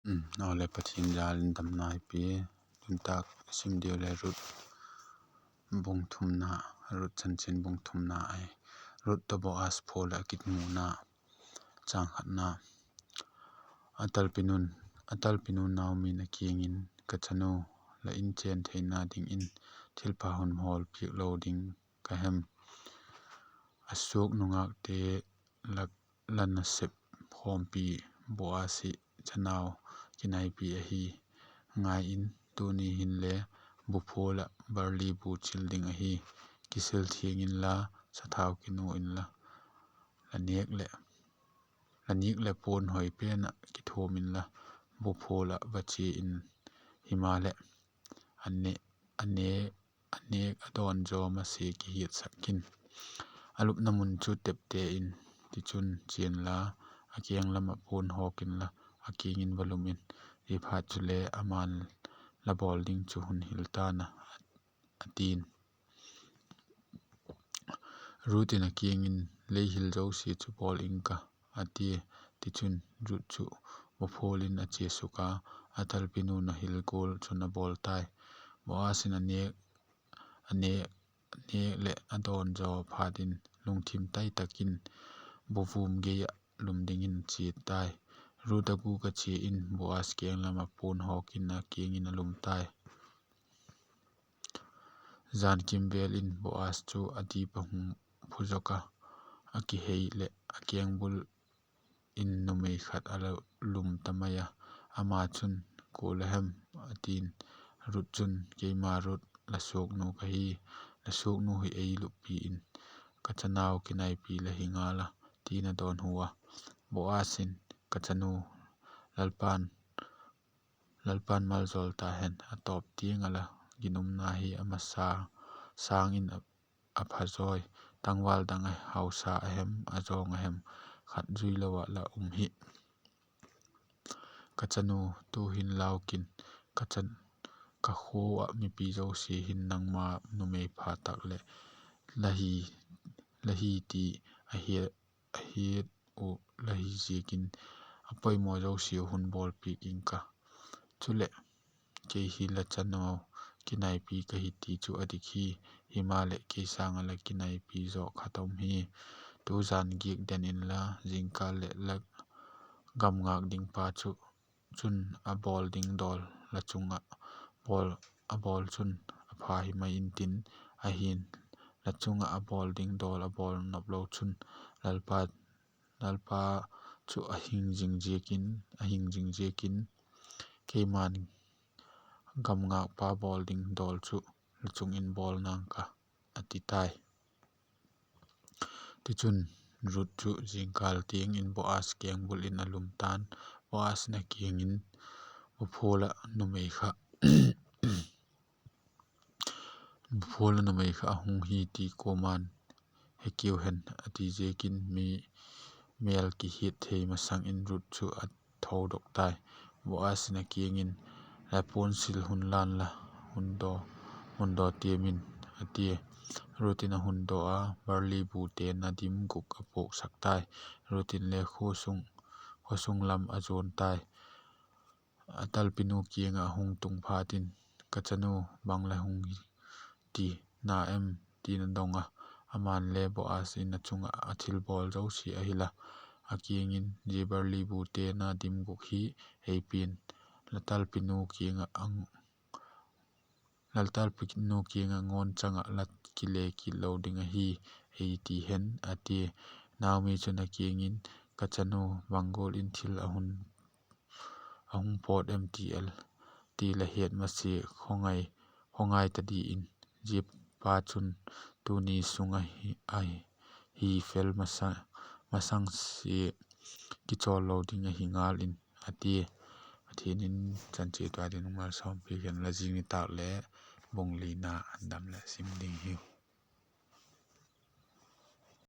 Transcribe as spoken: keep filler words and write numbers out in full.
Awle, Pathian jâl in damna i pia. Tuntâk sim diu le Ruth bung thumna, Ruth chanchin bung thumna ahi. Ruth tawh Boaz phual ah a kitmuna. Chang khatna. A talpinu, a talpinu Naomi'n a kiang in, Ka chanu, la In chên theina dingin thilpha hun hawl piak lo ding ka hem? A suak nungâkte lak la nasep khawmpi Boaz hi chanau kinaipi ahi. Ngai in, tuni hinle bu phual ah barli bu chil ding ahi. Kisil thiang inla, sathau kinu inla, la nêk leh, la nêk leh puan hoi pen ah kithuam inla, bu phual ah va chia in; himaleh, a ne, a ne, a nêk a dawn zaw masia kihiatsak in. A lupna mun chu tepte in; tichun chia inla, a keng lam ah puan hawk inla, a kiang in va lum in; ziaphat chule ama'n la bawl ding chu hun hil ta'n a, a ti'n. Ruth in a kiang in, Lei hil zosia chu bawl ing ka, a tia. Tichun, Ruth chu bu phual in a chia suk a, a talpinu'n a hil gual chun a bawl tai. Boaz in a nêk, a nêk, a nêk leh a dawn zaw phat in lungthim tai tak in bu vum gei ah lum dingin chia tai. Ruth a gûk a chia in Boaz keng lam ah puan hawk in a kiang in a lum tai. Jan kimvêl in Boaz chu a dip a hung phuzok a, a kihei leh a kengbul in numei khat a la lum ta mai a. Ama chun, Kua la hem? a ti'n. Ruth chun, Keima Ruth, la suaknu ka hi. La suaknu hi ei luppi in, ka chanau kinaipi la hi ngal a, ti'n a dawnhu a. Boaz in, Ka chanu, Lalpa'n, Lalpa'n maljawl ta hen; a tawp tiang ah la ginumna hi a masa sâng in a, a phazawi. Tangval dang a hausa a hem, a zawng a hem, khat zui lo ah la um hi. Ka chanu, tu'hin lau kin, ka chan, ka khua ah mipi zosia hin nangma numei pha tak leh la hi, la hi ti a hiat, a hiat uh la hi ziakin, a poimaw zosia uh hun bawlpiak ing ka. Chuleh, kei hi la chanau kinaipi ka hi ti chu a dik hi; himaleh, kei sâng ah la kinaipi zaw khat a um hi. Tu jan giak den inla, zingkal leh la gam ngâk ding pa chu, chun a bawl ding dawl la chung ah bawl, a bawl chun a pha hi mai intin; ahi'n, la chung ah a bawl ding dawl a bawl nop lo chun, Lalpa, Lalpa chu a hing zing ziakin, a hing zing ziakin, keima'n gam ngâkpa bawl ding dawl chu la chung in bawl nang ka, a ti tai. Tichun, Ruth chu zingkâl tiang in Boaz kengbul in a lum ta'n. Boaz in a kiang in, Bu phual ah numei kha, bu phual ah numei kha a hung hi ti kuama'n he kiu hen, a ti ziakin, mi mêl kihiat thei masang in Ruth chu a thodok tai. Boaz in a kiang in, La puan sil hun la'n la, hun daw, hun daw tiam in, a tia. Ruth in a hun daw a, barli bute na dim guk a puaksak tai. Ruth inle khua sung, khua sung lam a zuan tai. A talpinu kiang ah a hung tung phat in, Ka chanu, bang la hung hi? ti na em? ti'n a dong a. Ama'n le Boaz in a chung ah a thilbawl zosia a hil a, a kiang in, Zia barli bute na dim guk hi ei pia'n, la talpinu kiang ah, la talpinu kiang ah ngawnchang ah la kile kit lo ding ahi, ei ti hen, a tia. Naomi chun a kiang in, Ka chanu, bang gual in thil a hun, a hung pawt em ti el, ti la het masia, khawngai, khawngai ta di in; zia pa chun tuni sung ah hi, a hi fel masa, masang sia kichawl lo ding ahi ngal in, a tia. Pathian in chan chiat ua dingin malsawmpiak hen la. Zing nitâk le bung lina a dam leh sim ding hiu.